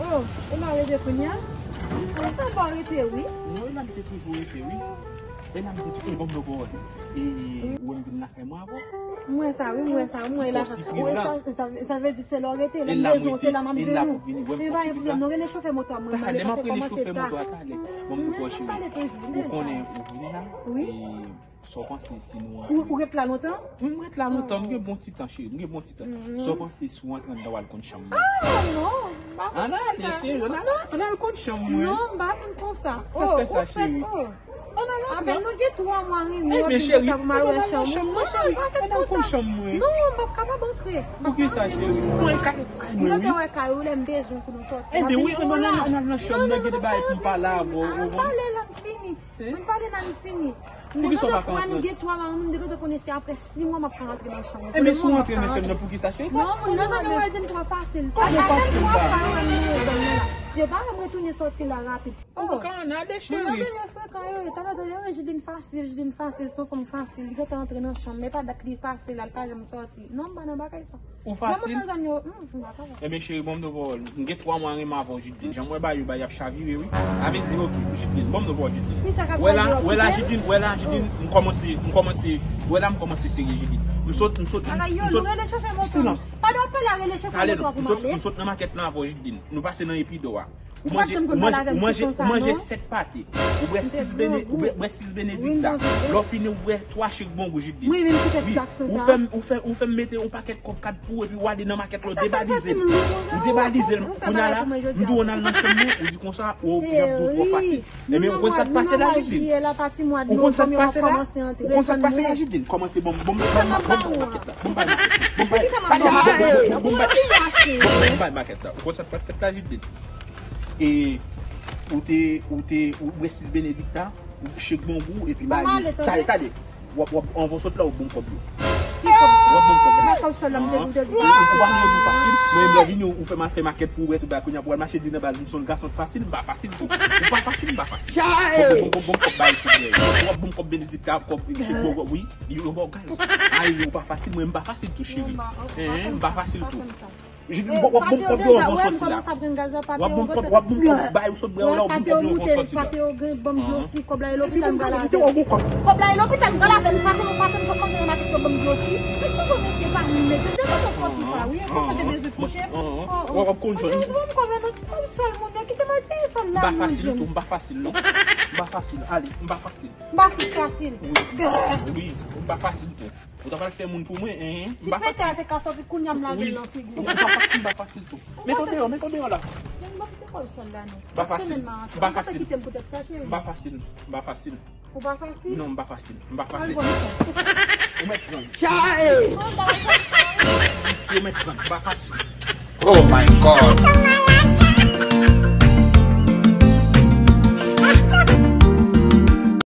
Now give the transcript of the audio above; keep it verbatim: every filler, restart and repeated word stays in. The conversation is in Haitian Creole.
Oh, ou la rete kounye a? Ou sa pa rete, wi. Non, e la m te toujou rete, wi. E la m te toujou, bon, bon, bon. E, ou wè m vin lakay mwen avè w? M wè sa, wi, m wè sa, m wè la. Sa, sa, sa vle di se lè w rete, lè m bezwen w, se la m ap jwenn ou. Men pa gen pwoblèm, non, rele chofè moto a, mwen, mande paske kòmanse ta. Talè, m ap rele chofè moto a talè. Bon, m poko cheri. Ou konnen ou vin la? Wi. E sa w panse si nou antre? Ou, ou ret la lontan? Wi, m ret la lontan. M gen bon ti tan, cheri. M gen bon ti tan. Sa w panse si w antre anndan w al konn chanm mwen? Ah, non, m pa konn konsa. Ann ale, cheri, ann ale, ann al konn chanm mwen. Non, m pa konn konsa. Sa k fè sa, cheri? Ann ale antre. Apèn nou gen twa mwa, wi, m ap vin konsa pou m al wè chanm mwen. Non, m pa fèt konsa. Non, m p ap kapab antre. Poukisa, cheri? Mwen ka kay mwen, wi. M gentan wè kay ou lè m bezwen pou nou sòti. Ebyen, wi, ann al nan chanm nan, gen de bagay pou m pale avè w, ou konprann? Ann pale, la m fini. Ann pale, la m fini. Poukisa w pa ka antre? Nou gen twa mwa, m te gentan konnen se apre sis mwa m ap ka rantre nan chanm. Ebyen, si w antre nan chanm nan, poukisa, cheri? Non, moun nan zanmi w di m twò fasil. Kòman fasil la? Si yo pa wè m retounen sòti la rapid. Ou ka ann ale, cheri. Moun nan zanmi w frekan yo, yo talè tande, "Oh, Jidline fasil, Jidline fasil, se yon fanm fasil." Li gentan antre nan chanm, men pa dat li fasil la, li pa janm sòti. Non, m pa nan bagay sa. Ou fasil? Jan moun nan zanmi w, hmm, m pa kapab. Ebyen, cheri, ban m yon pawòl. M gen twa mwa renmen avè w, Jidline. Jan m wè bagay yo, bagay ap chavire, wi. Sa vle di, oke, Jidline, ban m yon pawòl, Jidline. Wè la, wè la, Jidline, wè la, Jidline, m kòmanse, m kòmanse, wè la, m kòmanse serye, Jidline. M sot, m sot, m sot, silans. Talè, m sot, m sot nan makèt lan avè w, Jidline. Nou pase nan Epidò a. Ou manje, ou manje, ou manje, ou manje sèt pate. Ou bwè sis bene, ou bwè, bwè sis benedikta. Lè w fini, ou bwè twa chèk bongou, Jidline. Wi, ou fè m, ou fè, ou fè m mete yon pakèt kòb kat pou ou, epi w ale nan makèt la, ou debalize m. Ou debalize m. Kounye a la, m di w ann al nan chanm mwen, ou di konsa, o, y ap di w twò fasil. Ebyen, ou konn sa k pase la, Jidline? Ou konn sa k pase la? Ou konn sa k pase la, Jidline? Kòmanse, bon, bon, bon, bon, bon, makèt la. Bon, bay makèt la. Bon, bay, bon, bon, bon, bon, bay makèt la. Ou konn sa k pral fèt la, Jidline? E ou te, ou te, ou bwè sis benedikta, ou chèk bongou, epi ba li. Talè, talè. W ap, w ap, anvan w sot la, w ap ban m kòb yo. W ap ban m kòb yo. Ou, ou pa vle pou fasil. Mwen menm lè vini, ou fè m al fè makèt pou ou, wè tout bagay, kounye a pou w al mache di nan baz, m se yon gason fasil, m pa fasil tou. Ou pa fasil, m pa fasil. Bon, bon, bon, bon, kòb ba li, silvouplè. W ap ban m kòb benedikta, kòb, chèk bongou, wi. Yo, yo ba w gaz. Ay, ou pa fasil, mwen m pa fasil tou, cheri. Hein, m pa fasil tou. Jidline, w ap ban m kòb yo anvan w soti la. W ap ban m kòb, w ap ban m kòb, bay ou sot bwè yo la, w ap ban m kòb yo anvan w soti la. Pate yo gen ban m dlo si, kòb la e lopital m pral avè l. Kòb la e lopital m pral avè l, pate yo, pate m sot konn se nan makèt yo ban m dlo si. Men toujou mesye pa vin mete, depi nou soti sa, wi, e kochon te bezwen touche m. W ap konn jwenn. Ban m kòb la, non, ti kòb sòl moun yo, kite m al peye sòl la, m pa fasil tou, m pa fasil non. M pa fasil, ale, m pa fasil. M pa fout fasil. Wi, wi, m pa fasil tou. Ou ta pral fè moun pou mwen, hein? M pa fasil. Si pete a te ka soti kounye a m lage l nan figi w. Ou pa fasil, m pa fasil tou. Mete w deyò, mete w deyò la. Ban m ti kòb sòl la non. M pa fasil. M pa fasil. Kite m poutèt sa, cheri. M pa fasil. M pa fasil. Ou pa fasil? Non, m pa fasil. M pa fasil. Ou mèt pran. Chae! Misye mèt pran. M pa fasil. Oh my God!